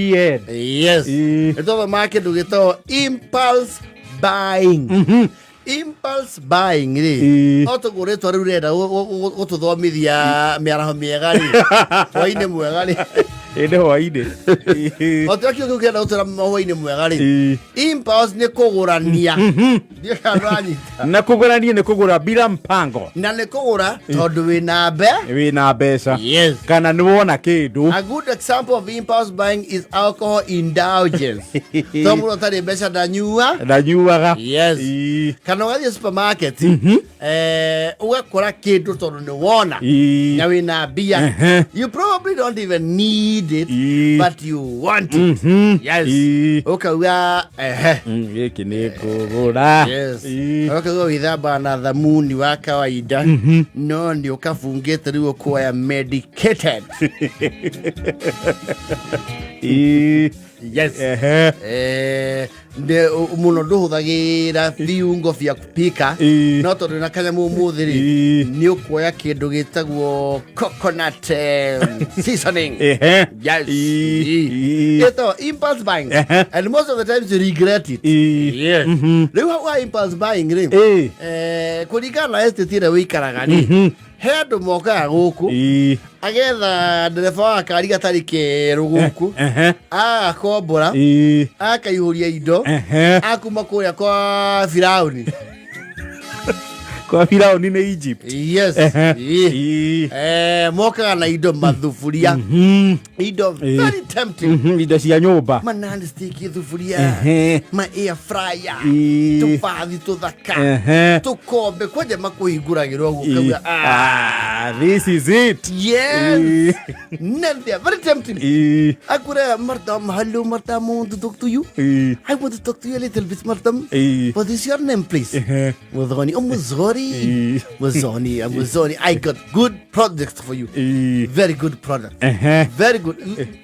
EN. Yes. Ĩĩ. Nĩ twathomaga kĩndũ gĩtagwo impulse buying. Impulse buying rĩ, Ĩĩ. no tũguo rĩtwa rĩu rĩrenda gũtũthomithia mĩaraho mĩega rĩ, hwainĩ mwega rĩ. Ĩ nĩ hwainĩ. Ĩĩ. O tũrĩa kiugo kĩu kĩrenda gũtwĩra hwainĩ mwega rĩ, Ĩĩ. impulse nĩ kũgũrania. Ndiũĩ kana ndũranyita. Na kũgũrania nĩ kũgũra bila mpango. Na nĩ kũgũra tondũ wĩna mbe. Wĩna mbeca. Yes. Kana nĩ wona kĩndũ. A good example of impulse buying is alcohol indulgence. To mũndũ atarĩ mbeca ndanyua. Ndanyuaga. Yes. Ĩĩ. Kana ũgathiĩ supermarket, ũgakora kĩndũ tondũ nĩ wona Ĩĩ. na wĩna mbia. You probably don't even need it, Ĩĩ. but you want it. Yes. Ĩĩ. Ũkauga ehe. Gĩkĩ nĩ kũgũra. Yes. Ĩĩ. Ũkauga wĩthambaga na thamuni wa kawaida, no nĩ ũkabungĩte rĩu ũkuoya medicated. Ĩĩ. Yes. Ehe. Mũno ndũhũthagĩra viungo vya kupika, Ĩĩ. no tondũ na kanyamũ ũmũthĩ rĩ, Ĩĩ. nĩ ũkuoya kĩndũ gĩtagwo coconut seasoning. Ehe. Yes. Ĩĩ. Ĩĩ. Ĩĩ. Ĩtagwo impulse buying, Ehe. and most of the times you regret it. Ĩĩ. Yes. Rĩu hau ha impulse buying rĩ, Ĩĩ. kũringana na estate ĩrĩa wĩikaraga rĩ, he andũ mokaga gũkũ, Ĩĩ. agetha ndereba wa kari gatarĩ kerũ gũkũ, Ehe. agakombora, Ĩĩ. akaihũria indo Ehe. akuma kũrĩa kwa Firauni. Kwa Firauni nĩ Egypt. Yes. Ehe. Ĩĩ. Ĩĩ. Mokaga na indo, mathuburia, indo Ĩĩ. very tempting, Indo cia nyũmba. ma non-stick thuburia, Ehe. ma air fryer, Ĩĩ. tũbathi tũthaka, Ehe. tũkombe kwanja makũhingũragĩrwo ũguo, Ĩĩ. ũkauga, "Ah, Ah, this is it. Yes." Ĩĩ. Then they are very tempting. Ĩĩ. Akure, "Madam, hello, madam, I want to talk to you. Ĩĩ. I want to talk to you a little bit, madam. Ĩĩ. What is your name, please?" Ehe. Muthoni. Oh, Muthoni. Ĩĩ. Muthoni, Muthoni. I got good products for you. Ĩĩ. Very good product. Ehe. Very good.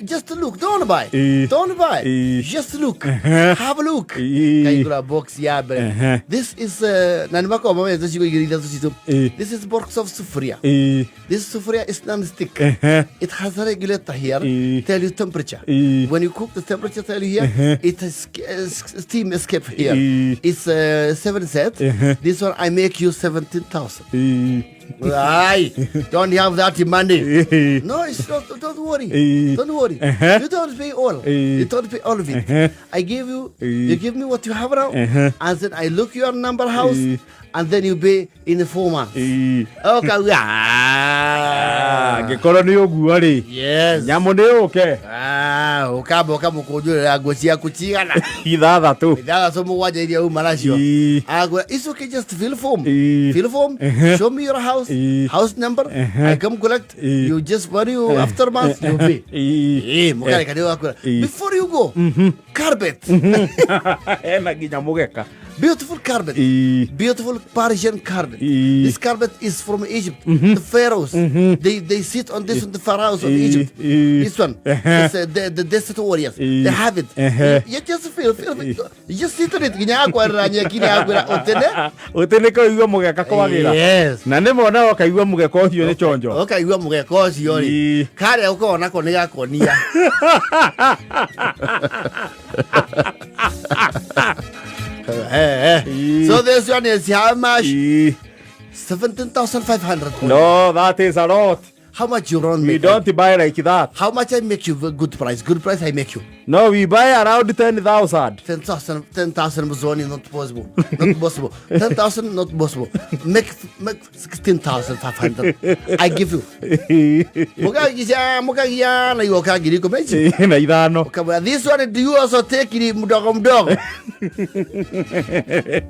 Just look. Don't buy. Ĩĩ. Don't buy. Ĩĩ. Just look. Ehe. Have a look." Ĩĩ. Kaigura box ya mbere. Ehe. This is na nĩ makoragwo mamenyete ciugo igĩrĩ ithatũ citũ. Ĩĩ. This is box of sufuria. Ĩĩ. This sufuria is non-stick. Ehe. It has a regulator here, Ĩĩ. tell you temperature. Ĩĩ. When you cook, the temperature tell you here. Ehe. It is steam escape here. Ĩĩ. It's seven set. Ehe. This one I make you 17,000. Ĩĩ. Aye, don't have that money. Ĩĩ. No, it's not. Don't worry. Ĩĩ. Don't worry. Ehe. You don't pay all. Ĩĩ. You don't pay all of it. Ehe. I give you. Ĩĩ. You give me what you have now, Ehe. and then I look your number house, Ĩĩ. and then you pay in 4 months. Ĩĩ. Okay. Ah, Ah. angĩkorwo nĩ ũguo rĩ, Yes. nyamũ nĩ yũke. Ah, ũkamba ũkamũkũnjũrĩra nguo ciaku cigana? 6. 6, 7 iria uma nacio. Ĩĩ. Agwĩra, "It's okay, just fill form. Ĩĩ. Fill form. Ehe. Show me your house. Ĩĩ. House number. Ehe. I come collect. Ĩĩ. You just when you after month you pay." Ĩĩ. Ĩĩ, mũkareka nĩ wakwĩra. Ĩĩ. Before you go, carpet. Ena nginya mũgeka. Beautiful carpet. Ĩĩ. Beautiful Persian carpet. Ĩĩ. This carpet is from Egypt. The pharaohs, they sit on this one, the pharaohs of Ĩĩ. Egypt. Ĩĩ. This one, Ehe. it's, the desert warriors. Ĩĩ. They have it. Ehe. You just feel, you just sit on it. Nginya akwarĩra nyeki nĩ akwĩra ũtene. Ũtĩ nĩ kũigua mũgeka kwagĩra. Yes. Na nĩ mona ũkaigua mũgeka ũcio nĩ chonjo. Ũkaigua mũgeka ũcio rĩ. Ĩĩ. Karĩa ũkoragwo nako nĩ gakonia. Ĩĩ. So this one is how much? Ĩĩ. 17,500. No, that is a lot. How much you run We me? don't buy like that. How much I make you good price? Good price I make you. No, we buy around 10,000. 10,000, 10,000 Mzoni, not possible. Not possible. 10,000, not possible. Make 16,500. I give you. Mukagia, mukagia, na iwo kagiri kumechi. Na ithano. Ukamwambia, "This one do you also take it mdogo mdogo?"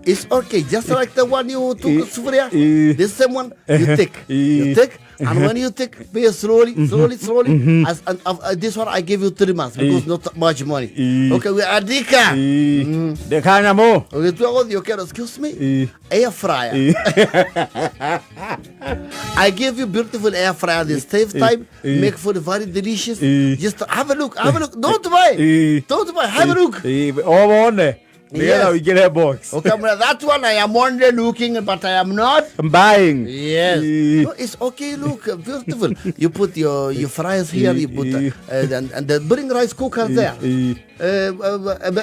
It's okay, just like the one you took sufuria. This same one you take. You take, and when you take, pay slowly, slowly, slowly. As and this one I give you 3 months because not much money. Okay, we andika. Ĩĩ. Ndeka nyamũ. Ũgĩtua gũthiĩ ũkerwo, "Excuse me, Ĩĩ. air fryer. I give you beautiful air fryer. This save time, make food very delicious. Just have a look, have a look. Don't buy, Ĩĩ. don't buy. Have a look." Ĩĩ, o wone. Nĩgetha Yes. ũingĩre box. Ukamwĩra that one I am only looking but I am not Buying. Yes. Ĩĩ. No, it's okay. Look, beautiful. You put your fries here. You put and then bring rice cooker there. Ĩĩ.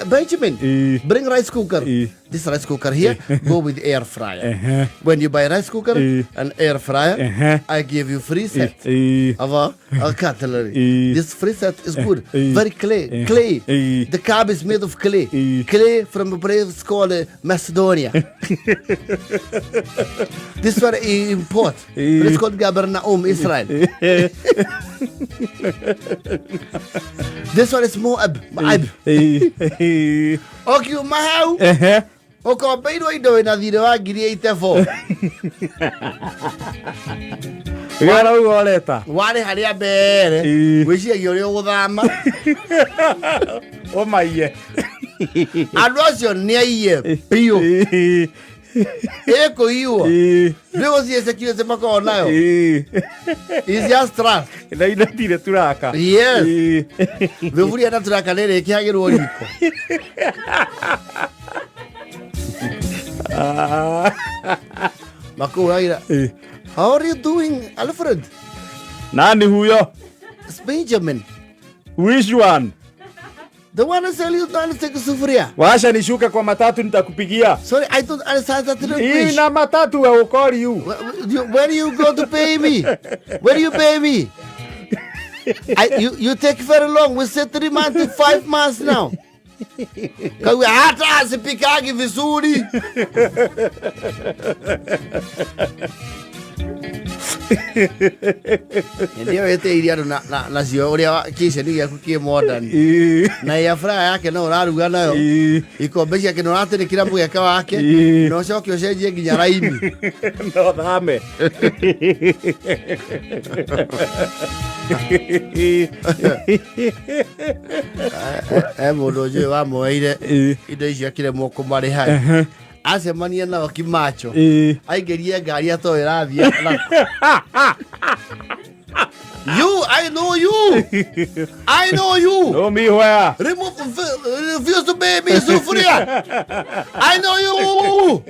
Benjamin, Eh. bring rice cooker. Eh. This rice cooker here, go with air fryer. Uh-huh. When you buy rice cooker Eh. and air fryer, Uh-huh. I give you free set Ĩĩ. of a cutlery. Eh. This free set is good. Eh. Very clay. Eh. Clay. Eh. The cup is made of clay. Eh. Clay from a place called Macedonia. This one I import. Eh. It's called Gabernaum, Israel. This one is Moab. Moab. Ĩĩ. Ĩĩ. Okiuma hau Ehe. ũkombeirwo indo wĩna thirĩ wa 84,000. Wĩra ũguo ũreta. Warĩ harĩa mbere Ĩĩ. wĩciragia ũrĩa ũgũthama. Ũmaiye. Andũ acio nĩ aiye biũ. Ĩĩ. Ĩkũiywo. Ĩĩ. Ndĩgũthiĩ security makoragwo nayo. Ĩĩ. It's just trust. Na indo itirĩ turaka. Yes. Ĩĩ. Thuburia na turaka nĩ ĩrĩkĩagĩrwo riko. Ah. Makũhũragĩra. Ĩĩ. How are you doing, Alfred? Nani huyo? It's Benjamin. Which one? The one who sell you non-stick sufuria. Washa nishuke kwa matatu nitakupigia. Sorry, I don't understand that Hii language. na matatu I will call you. Where you go to pay me? Where you pay me? You take very long. We say 3 months to 5 months now. Kawe hata asipikagi vizuri. Ndio ete iria andũ nacio ũrĩa kitchen gĩaku kĩ modern. Ĩĩ. Na air fryer yake no ũraruga nayo. Ĩĩ. Ikombe ciake no ũratĩrĩkĩra mũgeka wake. Ĩĩ. Na ũcoke ũcenjie nginya raini. No thame. He mũndũ njũĩ wamoeire Ĩĩ. indo icio akĩremwo kũmarĩha. Acemania nao Kimacho. Ĩĩ. Aingĩrie ngari atoĩ ĩrathiĩ na- You, I know you. I know you. Know me where? Remove, refuse to pay me sufuria. I know you.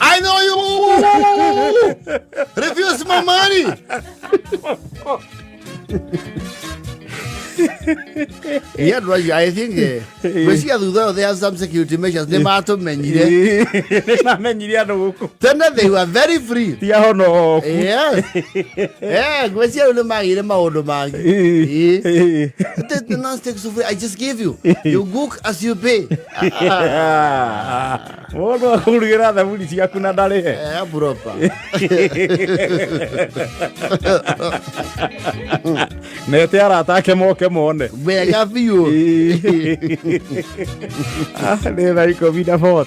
I know you. Refuse my money. Yeah, right, I think gwĩciria thutha ũyũ they have some security measures nĩ matũmenyire. Ĩĩ. Nĩ mamenyire andũ gũkũ. Tene they were very free. Ti ahonoku. Yes. Eh, gwĩciria rĩu nĩ magĩire maũndũ mangĩ. Ĩĩ. Ĩĩ. Ĩĩ. The non-stick sufuria I just gave you. You cook as you pay. Mũndũ akũrugĩra thaburi ciaku na ndarĩhe. Eh, proper. Nete arata ake moke mone. Wega biũ. Ĩĩ. Ah, nĩ thaa 14.